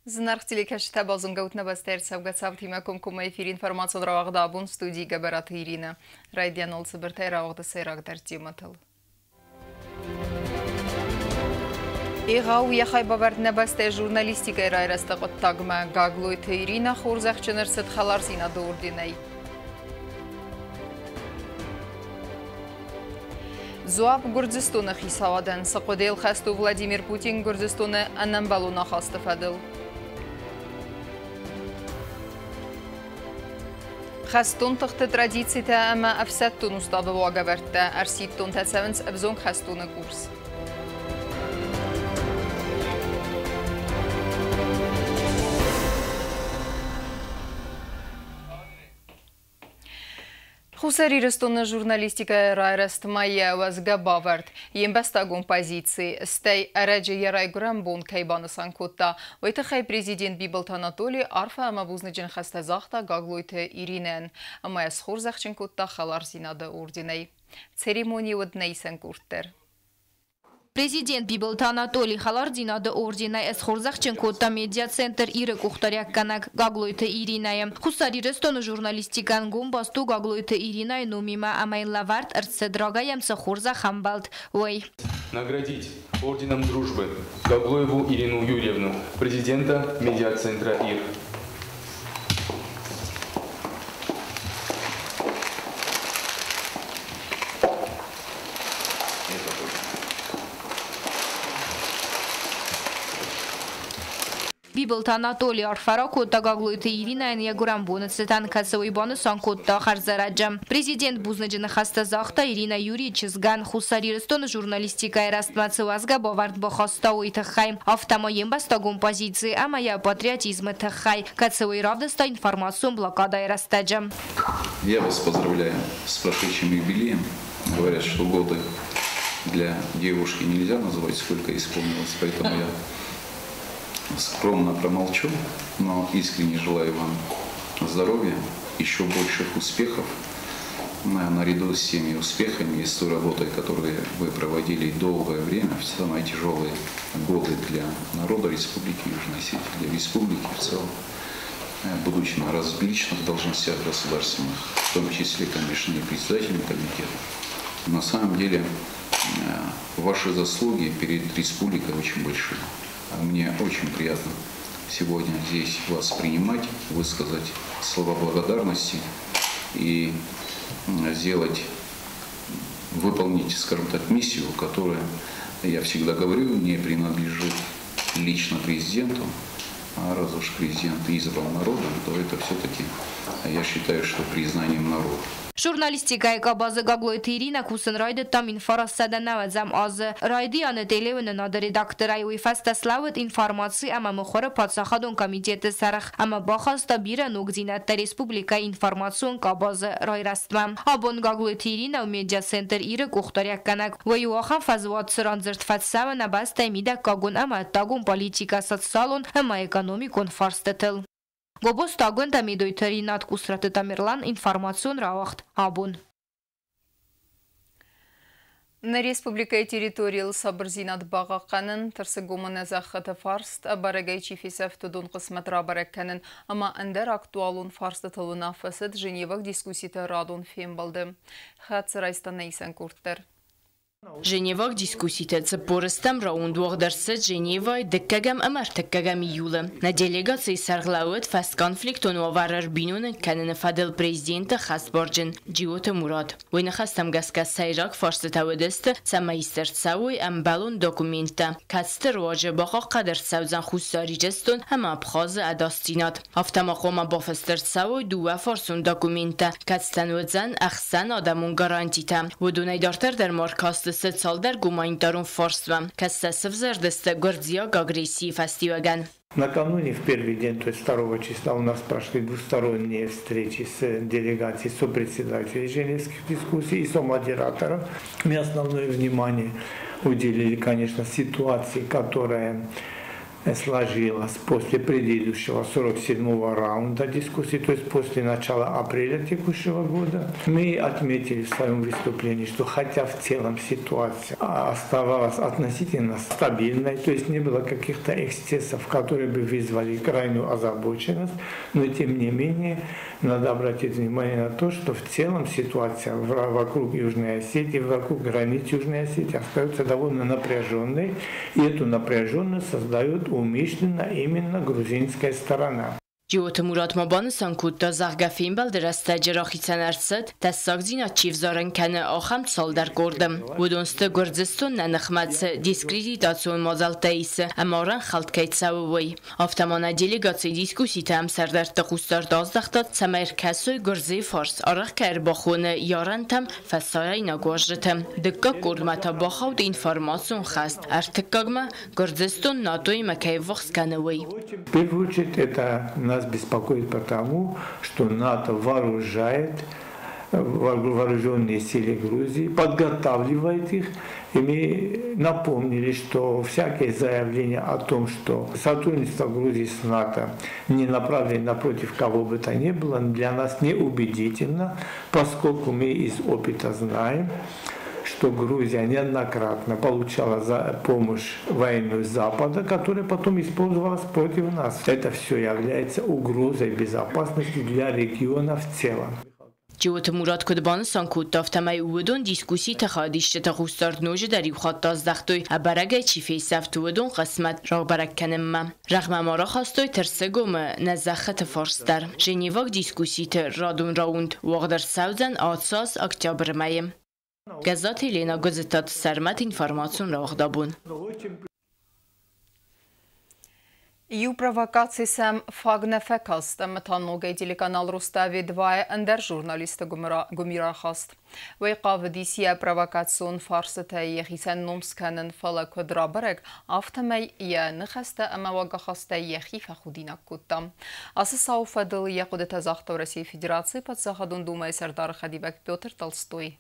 Зынаргъ телекӕсджытӕ, базонгӕ ут нӕ бӕстӕйы ӕрцӕугӕ цаутимӕ комкоммӕ эфиры информацион рауагъды абон студийы Гӕбӕраты Иринӕ. Райдианыл цыбыртӕй рауагъды сӕйрагдӕр темӕтыл. Егъау йӕ хайбавӕрд нӕ бӕстӕйы журналистикӕйы райрӕзты хъуыддагмӕ Гаглойты Иринӕ хорзӕхджын ӕрцыд хӕлардзинады орденӕй. Дзуапп Гуырдзыстоны хицауадӕн цы хъуыдыйыл хӕст у Владимир Путин Гуырдзыстоны ӕнӕмбӕлон ахасты фӕдыл. Хӕстон тыхты традицитӕ ӕмӕ ӕфсӕддон уставы уагӕвӕрдтӕ ӕрсидтонтӕ цӕуынц ӕвзонг хӕстоны курс. Хуссар Ирыстоны журналистикӕйы райрӕзтмӕ йӕ уӕзгӕ бавӕрд, йе мбӕстагон позици, стӕй ӕрӕджы йӕ райгуырӕн бон кӕй банысан кодта, уый тыххӕй президент Бибылты Анатоли арфӕ ӕмӕ бузныджы ныхӕстӕ загъта Гаглойты Иринӕйӕн ӕмӕ йӕ схорзӕхджын кодта Хӕлардзинады орденӕй. Церемони уыд нӕ исӕн къорд дӕр. Президент Бибылты Анатолий Хӕлардзинады орденӕй схорзӕхджын кодта медиацентр Иры къухдариуӕггӕнӕг Гаглойты Иринӕйы. Хуссар Ирыстоны журналистикӕ ӕнгом баст у Гаглойты Иринӕйы номимӕ ӕмӕ йын лӕвӕрд ӕрцыд рагӕй йӕм цы хорзӕх ӕмбӕлд, уый. Наградить орденом дружбы Гаглоеву Ирину Юрьевну, президента медиацентра «Ир». Бибылты Анатолий арфӕ ракодта Гаглойты Иринӕйӕн йӕ гуырӕн боны цытӕн, кӕцы уый банысан кодта хӕрзӕрӕджы. Президент бузныджы ныхӕстӕ загъта Ирина Юрийы чызгӕн, Хуссар Ирыстоны журналистикӕйы рӕзтмӕ цы уӕзгӕ бавӕрд бахаста, уый тыххӕй, афтӕ ма йе мбӕстагон позици ӕмӕ йӕ патриотизмы тыххӕй, кӕцы уый равдыста информацион блокадӕйы рӕстӕджы. Я вас поздравляю с прошедшим юбилеем. Говорят, что годы для девушки нельзя назвать, сколько исполнилось, поэтому я скромно промолчу, но искренне желаю вам здоровья, еще больших успехов, наряду с теми успехами и с той работой, которую вы проводили долгое время, в самые тяжелые годы для народа Республики Южная Осетия, для республики в целом, будучи на различных должностях государственных, в том числе, конечно, и председателем комитета. На самом деле ваши заслуги перед республикой очень большие. Мне очень приятно сегодня здесь вас принимать, высказать слова благодарности и сделать, выполнить, скажем так, миссию, которая, я всегда говорю, не принадлежит лично президенту, а раз уж президент избран народом, то это все-таки, я считаю, что признанием народа. Журналистикӕйы къабазы Гаглойты Иринӕ кусын райдыдта 1990 азы. Райдианы телеуынынады редакторӕй, уый фӕстӕ слӕууыд информаци ӕмӕ мыхуыры паддзахадон комитеты сӕргъ ӕмӕ бахаста бирӕ ногдзинӕдтӕ республикӕйы информацион къабазы райрӕзтмӕ. Абон Гаглойты Иринӕ у медиацентр Иры къухдариуӕггӕнӕг. Уый у ахӕм фӕзуат, цыран дзырд фӕцӕуы нӕ бӕстӕйы мидӕггагон ӕмӕ ӕддагон политикӕ, социалон ӕмӕ экономикон фарстытыл. Гобозты Агуындӕ, Медойты Ринат, Къусраты Тамерлан, информацион рауагъд Абон. Нӕ республикӕйы территорийыл сабырдзинад бахъахъхъӕнын, Тырсыгомы нӕ зӕххыты фарст ӕбӕрӕгӕй чи фесӕфт, уыдон хъысмӕт рабӕрӕг кӕнын ӕмӕ ӕндӕр актуалон фарстытыл уынаффӕ цыд Женеваг дискусситы радон фембӕлды. Хӕццӕ райста нӕ исӕн къорд дӕр. Женеваг дискусситӕ 40-ӕм раунд уагъд ӕрцыд Женевӕйы дыккӕгӕм ӕмӕ ӕртыккӕгӕм июлы. Нӕ делегацийы сӕргълӕууӕг фӕсконфликтон уавӕр ӕрбиноныг кӕныны фӕдыл президенты хӕсбарджын Джиоты Мурат. Уый ныхӕстӕм гӕсгӕ сӕйраг фарстытӕ уыдысты, цӕмӕй ист ӕрцӕуой ӕмбӕлон документтӕ, кӕцыты руаджы бахъахъхъӕд ӕрцӕудзӕн Хуссар Ирыстон ӕмӕ Абхазы ӕдасдзинад. Афтӕ ма хъуамӕ бафыст ӕрцӕуой дыууӕфарсон документтӕ, кӕцытӕн уыдзӕн ӕхсӕнадӕмон гарантитӕ. Уыдонӕй дарддӕр дӕр ма ӕркастысты цалдӕр гуманитарон фарстмӕ, кӕцытӕ сывзӕрдысты гуырдзиаг агрессийы фӕстиуӕгӕн. Накануне, в первый день, то есть 2 числа, у нас прошли двусторонние встречи с делегацией сопредседателей Женевских дискуссий и сомодераторов. Мы основное внимание уделили, конечно, ситуации, которая сложилась после предыдущего 47-го раунда дискуссий, то есть после начала апреля текущего года. Мы отметили в своем выступлении, что хотя в целом ситуация оставалась относительно стабильной, то есть не было каких-то эксцессов, которые бы вызвали крайнюю озабоченность, но тем не менее надо обратить внимание на то, что в целом ситуация вокруг Южной Осетии, вокруг границ Южной Осетии остается довольно напряженной, и эту напряженность создает умышленно именно грузинская сторона. Джиоты Мурат ма банысан кодта, зӕгъгӕ, фембӕлды рӕстӕджы рахицӕн ӕрцыд, тӕссагдзинад чи взарын кӕны, ахӕм цалдӕр къорды. Уыдон сты, Гуырдзыстон нӕ ныхмӕ цы дискредитацион мадзӕлттӕ исы ӕмӕ арӕнхӕлд кӕй цӕуы, уый. Афтӕ ма нӕ делегацийы дискусситы ӕмсӕрдӕртты хъусдард аздӕхта, цӕмӕй ӕркӕсой, Гуырдзыйы фарс арӕх кӕй ӕрбахоны йӕ арӕнтӕм фӕсарӕйнаг уазджыты. Дыккаг къордмӕ та бахауд информацион хӕст, ӕртыккагмӕ, Гуырдзыстон НАТО-имӕ кӕй ӕввахс кӕны, уый. В первую очередь это нас беспокоит потому, что НАТО вооружает вооруженные силы Грузии, подготавливает их. И мы напомнили, что всякое заявление о том, что сотрудничество Грузии с НАТО не направлено против кого бы то ни было, для нас неубедительно, поскольку мы из опыта знаем, что Грузия неоднократно получала за помощь военную Запада, которая потом использовалась против нас. Это все является угрозой безопасности для региона в целом. Джиоты Мурат куыд банысан кодта, афтӕмӕй уыдон дискусситы хайадисджыты хъусдард ноджыдӕр иу хатт аздӕхтой, ӕбӕрӕгӕй чи фесӕфт, уыдон хъысмӕт рабӕрӕг кӕнынмӕ. Рӕгъмӕ ма рахастой Тырсыгомы нӕ зӕххыты фарст дӕр. Женеваг дискусситы радон раунд уагъд ӕрцӕудзӕн ацы аз октябры мӕйы. Гӕззаты Елена, Гуыдзыттаты Сӕрмӕт, информацион рауагъд Абон. Иу провокаци сӕм фаг нӕ фӕкаст ӕмӕ та ногӕй телеканал Рустави 2-йы ӕндӕр журналисты гуымирахаст. Уый хъавыдис йӕ провокацион фарстытӕй йӕхицӕн ном скӕнын, фӕлӕ куыд рабӕрӕг, афтӕмӕй йӕ ныхӕстӕ ӕмӕ уагахастӕй йӕхи фӕхудинаг кодта. Ацы цауы фӕдыл йӕ хъуыдытӕ загъта Уӕрӕсейы Федерацийы Паддзахадон Думӕйы сӕрдары хӕдивӕг Петр Толстой.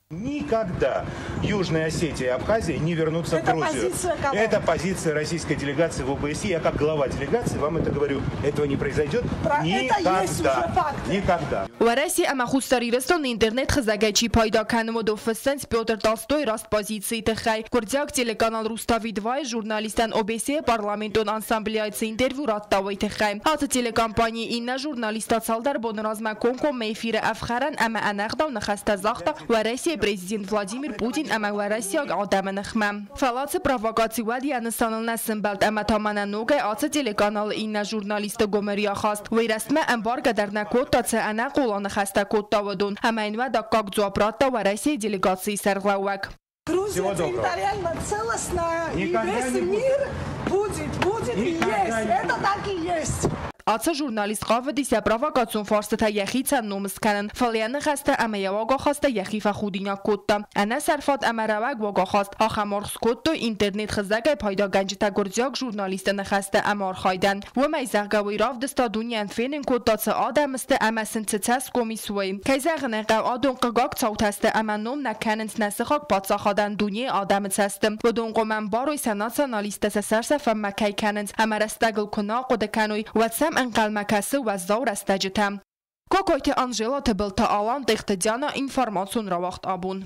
Никогда Южная Осетия и Абхазия не вернутся Это в Грузию. позиция кого? Это позиция российской делегации в ОБСЕ. Я как глава делегации вам это говорю. Этого не произойдет Про это есть никогда. уже факты. Никогда. Уӕрӕсе ӕмӕ Хуссар Ирыстоны интернет-хызӕгӕй чи пайда кӕны, уыдон фыссынц Петр Толстой раст позицийы тыххӕй. Гуырдзиаг телеканал Рустави 2-йы журналистӕн ОБСЕ парламентон ассамблеяйы цы интервью радта, уый тыххӕй. Ацы телекомпанийы иннӕ журналист та цалдӕр боны размӕ комкоммӕ эфиры ӕфхӕрӕн ӕмӕ ӕнӕгъдау ныхӕстӕ загъта Уӕрӕсейы президент Владимир Путин ӕмӕ уӕрӕсейаг адӕмы ныхмӕ. Фӕлӕ ацы провокаци уӕд йӕ нысаныл нӕ сӕмбӕлд ӕмӕ та мӕнӕ ногӕй ацы телеканалы иннӕ журналисты гуымирыахаст. Уый рӕстмӕ ӕмбаргӕ дӕр нӕ кодта, цы ӕнӕхъола ныхӕстӕ кодта уыдон, ӕмӕ йын уӕд аккаг дзуапп радта Уӕрӕсейы делегацийы сӕргълӕууӕг. Грузия Всего доброго. территориально целостная, и Никогда весь не будет. мир будет, будет и Никогда есть. не Это так и есть. Ацы журналист хъавыдис йӕ провокацион фарстытӕ йӕхицӕн ном скӕнын, фӕлӕ йӕ ныхӕстӕ ӕмӕ йӕ уагахастӕй йӕхи фӕхудинаг кодта. Ӕнӕсӕрфат ӕмӕ рӕуӕг уагахаст, ахӕм аргъ скодтой интернет-хызӕгӕй пайдагӕнджытӕ гуырдзиаг журналисты ныхӕстӕ ӕмӕ архайдӕн. Уымӕй, зӕгъгӕ, уый равдыста, дунейӕн фенын кодта, цы адӕм сты ӕмӕ сын цы цӕсгом ис, уый. Кӕй зӕгъын ӕй хъӕуы, адон хъыгаг цаутӕ сты ӕмӕ ном нӕ кӕнынц нӕ сыхаг паддзахадӕн дунейы адӕмы цӕсты. Уыдон хъуамӕ ӕмбарой, сӕ националисттӕ сӕ сӕрсӕфӕнмӕ кӕй кӕнынц ӕмӕ рӕстӕгыл куы нӕ ахъуыды кӕной, уӕд сӕм ӕнхъӕлмӕ кӕсы уӕззау рӕстӕджытӕ. Кокойты Анжела, Тыбылты Алан, Тъехты Диана, информацион рауагъд Абон.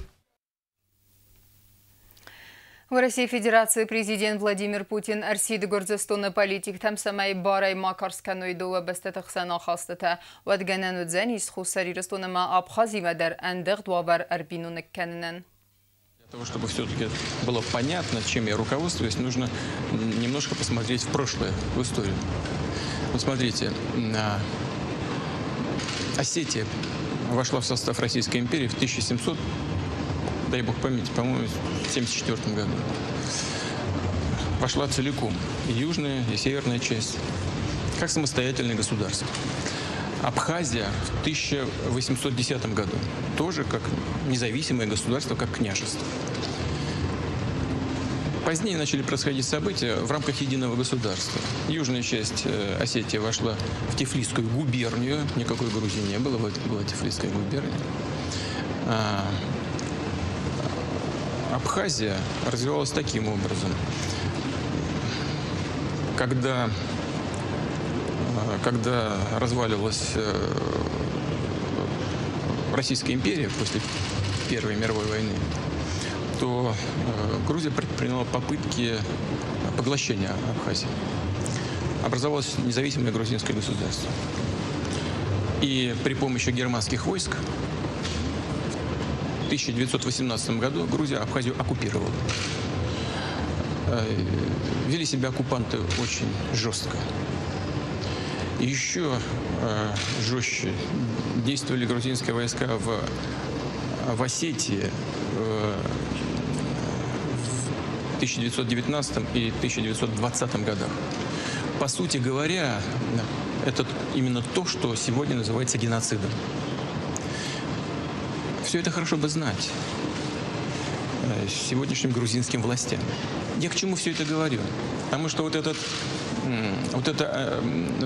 Уӕрӕсейы Федерацийы президент Владимир Путин ӕрсидт Гуырдзыстоны политиктӕм, цӕмӕй барӕй ма карз кӕной дыууӕ бӕстӕты хсӕн ахастытӕ. Уӕд гӕнӕн уыдзӕнис Хуссар Ирыстон ӕмӕ Абхазимӕ дӕр ӕндыгъд уавӕр ӕрбиноныг кӕнынӕн. Для того, чтобы все-таки было понятно, чем я руководствуюсь, нужно немножко посмотреть в прошлое, в историю. Вот смотрите, Осетия вошла в состав Российской империи в 1700, дай бог памяти, по-моему, в 1974 году. Вошла целиком, и южная, и северная часть, как самостоятельное государство. Абхазия в 1810 году тоже как независимое государство, как княжество. Позднее начали происходить события в рамках единого государства. Южная часть Осетии вошла в Тифлисскую губернию. Никакой Грузии не было, вот была Тифлисская губерния. Абхазия развивалась таким образом. Когда разваливалась Российская империя после Первой мировой войны, то Грузия предприняла попытки поглощения Абхазии. Образовалось независимое грузинское государство. И при помощи германских войск в 1918 году Грузия Абхазию оккупировала. Вели себя оккупанты очень жестко. Еще жестче действовали грузинские войска в Осетии в 1919 и 1920 годах. По сути говоря, это именно то, что сегодня называется геноцидом. Все это хорошо бы знать сегодняшним грузинским властям. Я к чему все это говорю? Потому что вот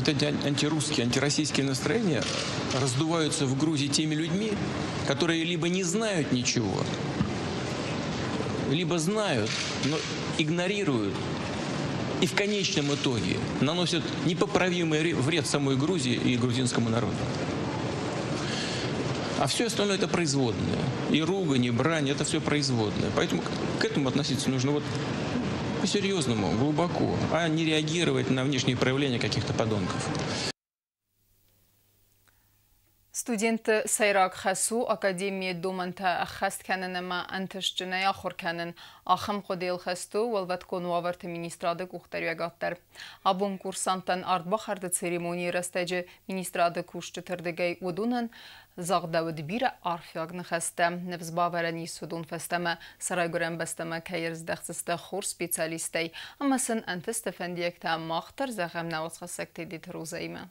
эти антирусские, антироссийские настроения раздуваются в Грузии теми людьми, которые либо не знают ничего, либо знают, но игнорируют и в конечном итоге наносят непоправимый вред самой Грузии и грузинскому народу. А все остальное это производное. И ругань, и брань, это все производное. Поэтому к этому относиться нужно вот по-серьезному, глубоко, а не реагировать на внешние проявления каких-то подонков. Студентты сӕйраг хӕс у академийы домӕнтӕ ӕххӕст кӕнын ӕмӕ ӕнтыстджынӕй ахуыр кӕнын. Ахӕм хъуыдыйыл хӕст у Уӕлвӕткон уавӕрты министрады къухдариуӕгад дӕр. Абон курсанттӕн ардбахӕрды церемонийы рӕстӕджы министрады кусджыты рдыгӕй уыдонӕн загъдӕуыд бирӕ арфиаг ныхӕстӕ. Ныфс бавӕрӕн ис, уыдон фӕстӕмӕ сӕ райгуырӕн бӕстӕмӕ кӕй ӕрыздӕхдзысты хорз специалисттӕй ӕмӕ сын ӕнтысты фӕндиӕгтӕ мах дӕр зӕгъӕм нӕ уацхӕссӕг Тедеты Розӕимӕ.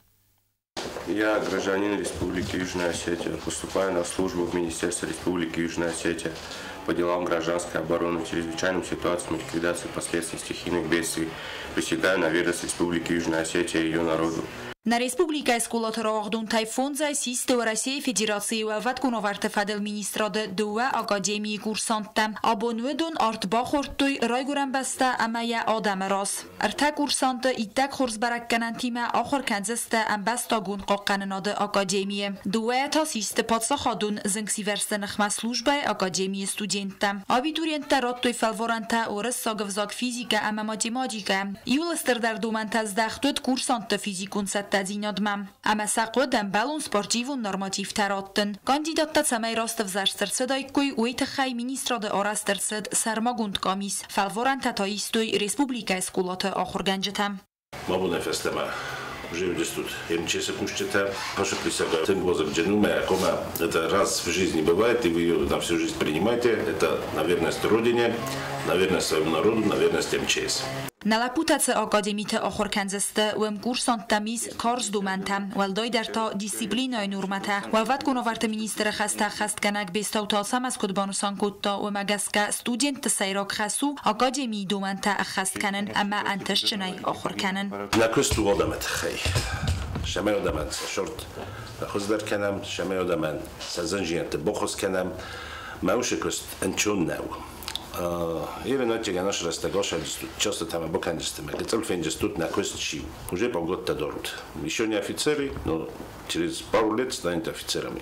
Я гражданин Республики Южная Осетия, поступаю на службу в Министерство Республики Южная Осетия по делам гражданской обороны, чрезвычайным ситуациям и ликвидации последствий стихийных бедствий. Присягаю на верность Республики Южная Осетия и ее народу. Нӕ республикӕйы скъолаты рауагъдонтӕй фондзӕй систы Уӕрӕсейы Федерацийы Уӕлвӕткон уавӕрты фӕдыл министрады дыууӕ академийы курсанттӕ. Абон уыдон арт бахордтой Райгуырӕн бӕстӕ ӕмӕ йӕ адӕмы раз. Ӕртӕ курсанты иттӕг хорз бӕрӕггӕнӕнтимӕ ахуыр кӕндзысты ӕмбӕстагон хъахъхъӕнынады академийы. Дыууӕйӕ та систы паддзахадон зынгсивӕрзты ныхмӕ службӕйы академийы студенттӕ. Абитуриенттӕ радтой фӕлварӕнтӕ уырыссаг ӕвзаг, физикӕ ӕмӕ математикӕ. Иууыл стырдӕр домӕнтӕ здӕхт уыд курсантты физикон цӕттӕдзинадмӕ ӕмӕ сӕ хъуыд ӕмбӕлон спортивон нормативтӕ раттын. Кандидаттӕ цӕмӕй раст ӕвзӕрст ӕрцыдаиккой, уый тыххӕй министрады арӕзт ӕрцыд сӕрмагонд къамис. Фӕлварӕнтӕ та истой республикӕйы скъолаты ахуыргӕнджытӕ. Мӕ бонӕй фӕстӕмӕ уже уыдыстут МЧС-ы кусджытӕ. Ваша присяга тынг вазыгджын у, мӕ коммӕ это раз в жизни бывает, и вы ее на всю жизнь принимаете. Это на верность Родине, на верность своему народу, на верность МЧС. Нӕ лӕппутӕ цы академиты ахуыр кӕндзысты, уым курсанттӕм ис карз домӕнтӕ, уӕлдайдӕр та дисциплинӕйы нормӕтӕ. Уӕлвӕткон уавӕрты министры хӕстӕ ӕххӕстгӕнӕг Бестауты Ацӕмӕз куыд банысан кодта, уымӕ гӕсгӕ студентты сӕйраг хӕс у академийы домӕнтӕ ӕххӕст кӕнын ӕмӕ ӕнтыстджынӕй ахуыр кӕнын. Нӕ куыст у адӕмы тыххӕй. Цӕмӕй адӕмӕн сӕ цард фӕхуыздӕр кӕнӕм, цӕмӕй адӕмӕн сӕ зындзинӕдты баххуыс кӕнӕм. Мӕ уыцы куыст ӕнцон нӕу. Ирон рӕстӕг часто там бакӕндзыстӕм, гыццыл фендзыстут, нӕ куыст чи у. Уже полгода дорут. Еще не офицеры, но через пару лет станете офицерами.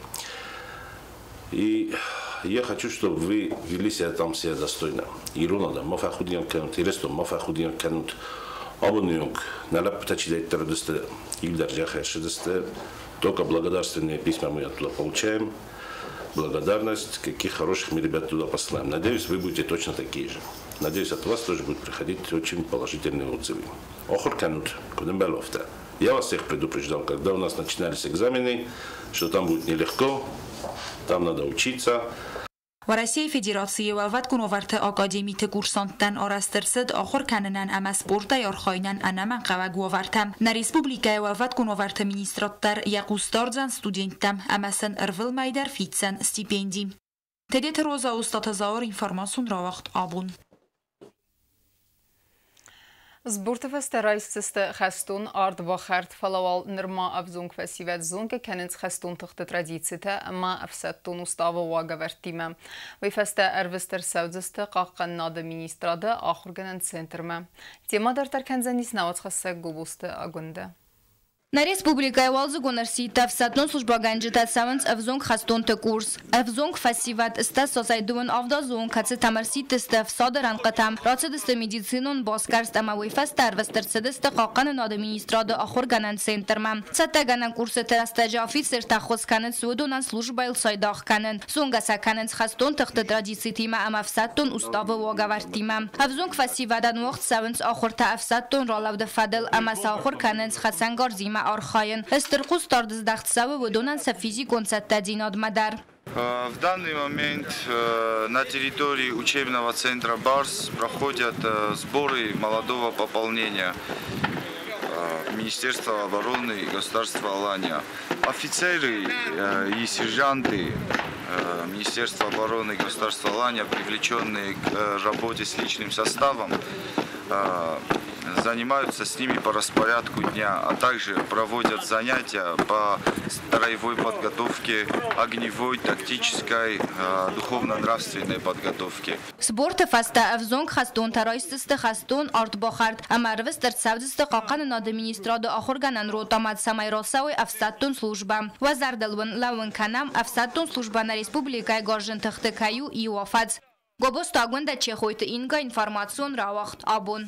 И я хочу, чтобы вы вели себя там все достойно. Ирон адӕм ма фӕхудинаг кӕнут, Ирыстон ма фӕхудинаг кӕнут. Абоны онг нӕ лӕппутӕ чидӕриддӕр уыдысты, иуылдӕр зӕххӕй ссыдысты. Только благодарственные письма мы оттуда получаем. Благодарность, каких хороших мы ребят туда посылаем. Надеюсь, вы будете точно такие же. Надеюсь, от вас тоже будут приходить очень положительные отзывы. Ахуыр кӕнут, куыд ӕмбӕлы, афтӕ. Я вас всех предупреждал, когда у нас начинались экзамены, что там будет нелегко, там надо учиться. Уӕрӕсейы Федерацийы Уӕлвӕткон уавӕрты академиты курсанттӕн арӕзт ӕрцыд ахуыр кӕнынӕн ӕмӕ спортӕй архайынӕн ӕнӕмӕнгхъӕуӕг уавӕртӕ. Нӕ республикӕйы Уӕлвӕткон уавӕрты министрад дӕр йӕ хъус дардзӕн студенттӕм ӕмӕ сын ӕрвылмӕй дӕр фиддзӕн стипенди. Тедеты Роза, Остъаты Зауыр, информацион рауагъд Абон. Сборты фӕстӕ райсдзысты хӕстон ардбахӕрд, фӕлӕ уал нырма ӕвзонг фӕсивӕд зонгӕ кӕнынц хӕстон тыхты традицитӕ ӕмӕ ӕфсӕддон уставы уагӕвӕрдтимӕ. Уый фӕстӕ ӕрвыст ӕрцӕудзысты Хъахъхъӕнынады министрады ахуыргӕнӕн центрмӕ. Темӕ дарддӕр кӕндзӕнис нӕ уацхӕссӕг Гобозты Агуындӕ. Нӕ республикӕйы уалдзыгон ӕрсидт ӕфсӕддон службӕгӕнджытӕ цӕуынц ӕвзонг хӕстонты курс. Ӕвзонг фӕсивӕд сты сосӕй дыууын авдазон, кӕцытӕм ӕрсидтысты ӕфсады рӕнхъытӕм, рацыдысты медицинон басгӕрст ӕмӕ уый фӕстӕ ӕрвыст ӕрцыдысты Хъахъхъӕнынады министрады ахуыргӕнӕн центрмӕ. Цӕттӕгӕнӕн курсыты рӕстӕджы афицертӕ ӕххуыс кӕнынц уыдонӕн службӕйыл цайдагъ кӕнын, зонгӕ сӕ кӕнынц хӕстон тыхты традицитимӕ ӕмӕ ӕфсӕддон уставы уагӕвӕрдтимӕ. Ӕвзонг фӕсивӕдӕн уагъд цӕуынц ахуыртӕ ӕфсӕддон ралӕуды фӕдыл ӕмӕ сӕ ахуыр кӕнынц хӕцӕнгарзимӕ архайын. Стыр хъусдард здӕхт цӕуы уыдонӕн сӕ физикон цӕттӕдзинадмӕ дӕр. В данный момент на территории учебного центра «Барс» проходят сборы молодого пополнения Министерства обороны государства Алания. Офицеры и сержанты Министерства обороны государства Алания, привлеченные к работе с личным составом, занимаются с ними по распорядку дня, а также проводят занятия по строевой подготовке, огневой, тактической, духовно-нравственной подготовке. Сборты фӕстӕ ӕвзонг хӕстонтӕ райсдзысты хӕстон ардбахӕрд ӕмӕ ӕрвыст ӕрцӕудзысты Хъахъхъӕнынады министрады ахуыргӕнӕн ротамӕ, цӕмӕй рацӕуой ӕфсӕддон службӕ. Уӕ зӕрдыл уын лӕууын кӕнӕм, ӕфсӕддон службӕ нӕ республикӕйы гарзджын тыхты кӕй у иу афӕдз. Гобозты Агуындӕ, Чехойты Инга, информацион рауагъд «Абон».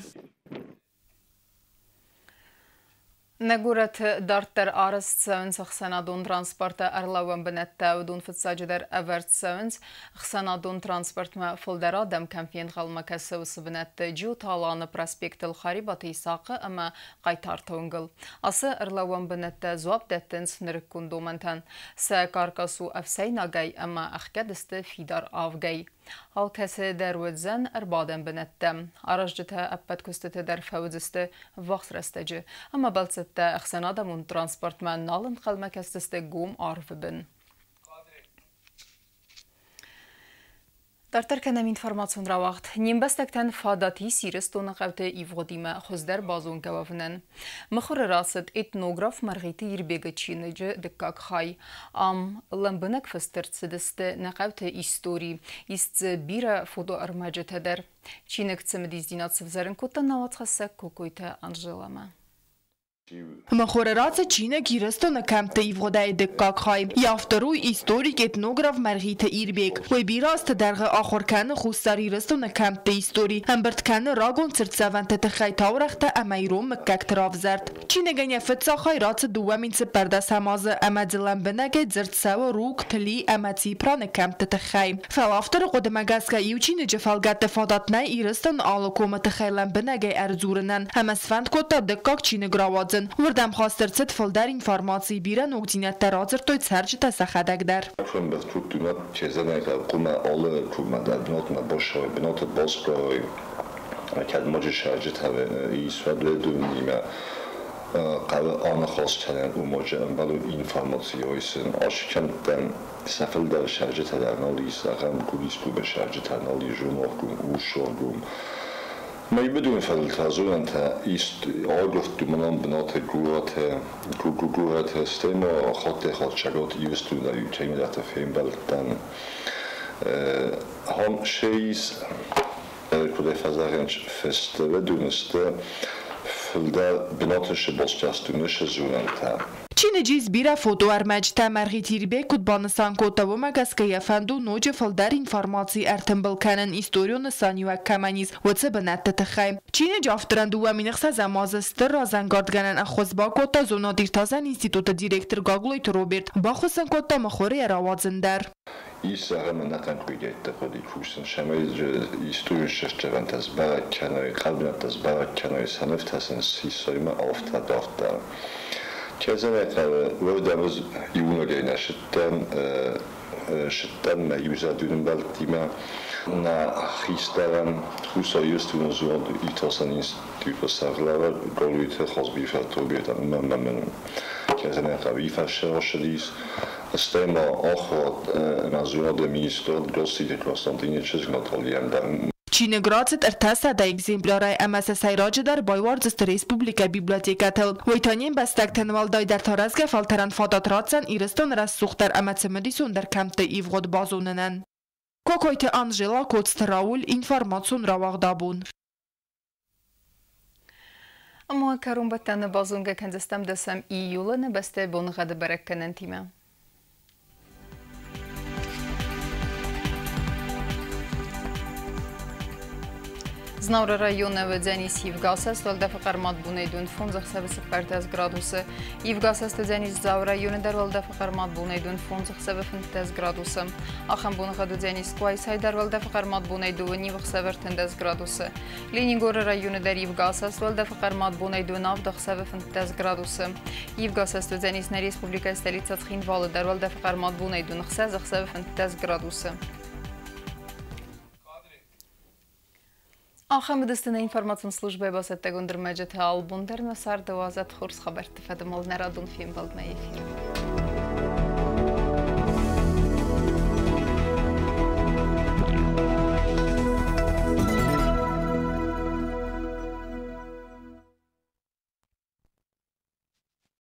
Нӕ горӕты дарддӕр арӕзт цӕуынц ӕхсӕнадон транспорты ӕрлӕууӕн бынӕттӕ. Уыдон фыццаджыдӕр ӕвӕрд цӕуынц, ӕхсӕнадон транспортмӕ фылдӕр адӕм кӕм фенхъӕлмӕ кӕсы, уыцы бынӕтты Джиоты-Аланы проспектыл, Харебаты Исахъы ӕмӕ Хъайтарты уынгыл. Ацы ӕрлӕууӕн бынӕттӕ дзуапп дӕттынц нырыккон домӕнтӕн. Сӕ каркас у ӕфсӕйнагӕй ӕмӕ ӕхгӕд сты фидар авгӕй. Алкӕцы дӕр уыдзӕн ӕрбадӕн бынӕттӕ. Аразджытӕ ӕппӕт куыстыты дӕр фӕуыдзысты ӕввахс рӕстӕджы, ӕмӕ бӕлццӕттӕ ӕхсӕнадӕмон транспортмӕ нал ӕнхъӕлмӕ кӕсдзысты гом арвы бын. Дарддӕр кӕнӕм информацион рауагъд. Не мбӕстӕгтӕн фадат ис Ирыстоны хъӕуты ивгъуыдимӕ хуыздӕр базонгӕ уӕвынӕн. Мыхуыры рацыд этнограф Мӕргъиты Ирбегы чиныджы дыккаг хай. Ам лӕмбынӕг фыст ӕрцыдысты нӕ хъӕуты истори, ис дзы бирӕ фотоӕрмӕджытӕ дӕр. Чиныг цымыдисдзинад сывзӕрын кодта нӕ уацхӕссӕг Кокойты Анжеламӕ. Мыхуыры рацыд чиныг Ирыстоны кӕмтты ивгъуыдӕй дыккаг хай. Йӕ автор у историк, этнограф Мӕргъиты Ирбег. Уый бирӕ азты дӕргъы ахуыр кӕны Хуссар Ирыстоны кӕмтты истори, ӕмбырд кӕны рагон цыртдзӕвӕнты тыххӕй таурӕгътӕ ӕмӕ ирон мыггӕгты равзӕрд. Чиныгӕн йӕ фыццаг хай рацыд 2014 азы ӕмӕ дзы лӕмбынӕгӕй дзырд цӕуы Рук, Тли ӕмӕ Ципраны кӕмтты тыххӕй. Фӕлӕ авторы хъуыдымӕ гӕсгӕ иу чиныджы фӕлгӕтты фадат нӕй Ирыстоны алы комы тыххӕй лӕмбынӕгӕй ӕрдзурынӕн ӕмӕ сфӕнд кодта дыккаг чиныг рауадзын. Уырдӕм хаст ӕрцыд фылдӕр информаци, бирӕ ногдзинӕдтӕ радзырдтой цӕрджытӕ сӕхӕдӕг дӕр. Фембӕлд кодтой Кезанайга къуымӕ алы куымӕ дӕр бынатмӕ бассӕуой, бынаты басгарой, кӕд маджы сӕрджытӕ ис, уӕд уыдонимӕ хъӕуы аныхас кӕнын, уымӕджы ӕмбӕлон информаци райсын. Ацы кӕмттӕн сӕ фылдӕр сӕрджытӕ дӕр нал ис, зӕгъӕм, Гулисгомы сӕрджытӕ нал ис, Зоноргом, Урсаргом. Мӕйбыдон фӕдыл та зонӕнтӕ ист агуырдтой мӕнӕн бынаты горӕты, стӕй ма хаттӕй-хатт Цӕгат Ирыстоны кӕимӕдӕрты фембӕлдтӕн. Ахӕм сӕ куыд ӕй фӕзӕгъынц, фӕстӕвӕдон сты, фылдӕр бынаты сыбӕлцтӕ сты зонӕнтӕ. Чиныджы ис бирӕ фотоӕрмӕджытӕ. Мӕргъиты Ирбег куыд банысан кодта, уымӕ гӕсгӕ йӕ фӕнд у ноджы фылдӕр информаци ӕртымбыл кӕнын, историон нысаниуӕг кӕмӕн ис, уыцы бынӕтты тыххӕй. Чиныджы авторӕн 2006 азы стыр разӕнгардгӕнӕн ӕххуыс бакодта зонад-иртасӕн институты директор Гаглойты Роберт. Баххуыс ын кодта мыхуыры йӕ рауадзын дӕр. Ис ахӕм ӕнӕхъӕн курдиӕттӕ хъуыди кусын, цӕмӕй историон сӕрдзӕвӕнтӕ сбӕрӕг кӕной, хъӕбынӕттӕ сбӕрӕг кӕной, сӕ нывтӕ сын сисой ӕмӕ афтӕ дарддӕр. Кӕдзӕнӕй хъӕуы, уӕрдӕм ӕз иунӕгӕй нӕ сыдтӕн, сыдтӕн мӕ иузӕрдион ӕмбӕлттимӕ. Нӕ хистӕрӕн Хуссар Ирыстоны зонад-иртасӕн институты сӕргълӕууӕг Голойты Хазбийы фырт Робертӕн уымӕн ӕмӕ мын кӕдзӕнӕй хъӕуы фӕсрӕсыдис. Стӕй ма ахуырад ӕмӕ зонады министр Гасситы Константины чызг Натальяйӕн дӕр. Чиныг рацыд 300 экземплярӕй ӕмӕ сӕ сӕйраджыдӕр байуардзысты республикӕйы библиотекӕтыл. Уый та не мбӕстӕгтӕн, уӕлдайдӕр та рӕзгӕ фӕлтӕрӕн фадат ратдзӕн Ирыстоны рӕсугъддӕр ӕмӕ цымыдисондӕр кӕмтты ивгъуыд базонынӕн. Кокойты Анжела, Коцты Рауль, информацион рауагъд «Абон». Ӕмӕ кӕронбӕттӕны базонгӕ кӕндзыстӕм 10 июлы нӕ бӕстӕйы боныгъӕды бӕрӕггӕнӕнтимӕ. Знауыры районы уыдзӕнис ивгӕсӕст, уӕлдӕфы хъӕрмад бонӕй 25 ӕхсӕвы 14 градусы. Ивгӕсӕст уыдзӕнис Дзауы районы дӕр, уӕлдӕфы хъӕрмад бонӕй 25 ӕхсӕвы 15 градусы. Ахӕм боныгъӕд уыдзӕнис Къуайсайы дӕр, уӕлдӕфы хъӕрмад бонӕй 2 ӕхсӕвы 13 градусы. Ленингоры районы дӕр ивгӕсӕст, уӕлдӕфы хъӕрмад бонӕй 7 ӕхсӕвы 15 градусы. Ивгӕсӕст уыдзӕнис нӕ республикӕйы столицӕ Цхинвалы дӕр, уӕлдӕфы хъӕрмад бонӕй 6 ӕхсӕвы 15 градусы. Ахӕм уыдысты нӕ информацион службӕйы бацӕттӕгонд ӕрмӕджытӕ. Албон дӕр нӕ царды уадзӕд хорз хабӕртты фӕдыл нӕ радон фембӕлдмӕ эфиры.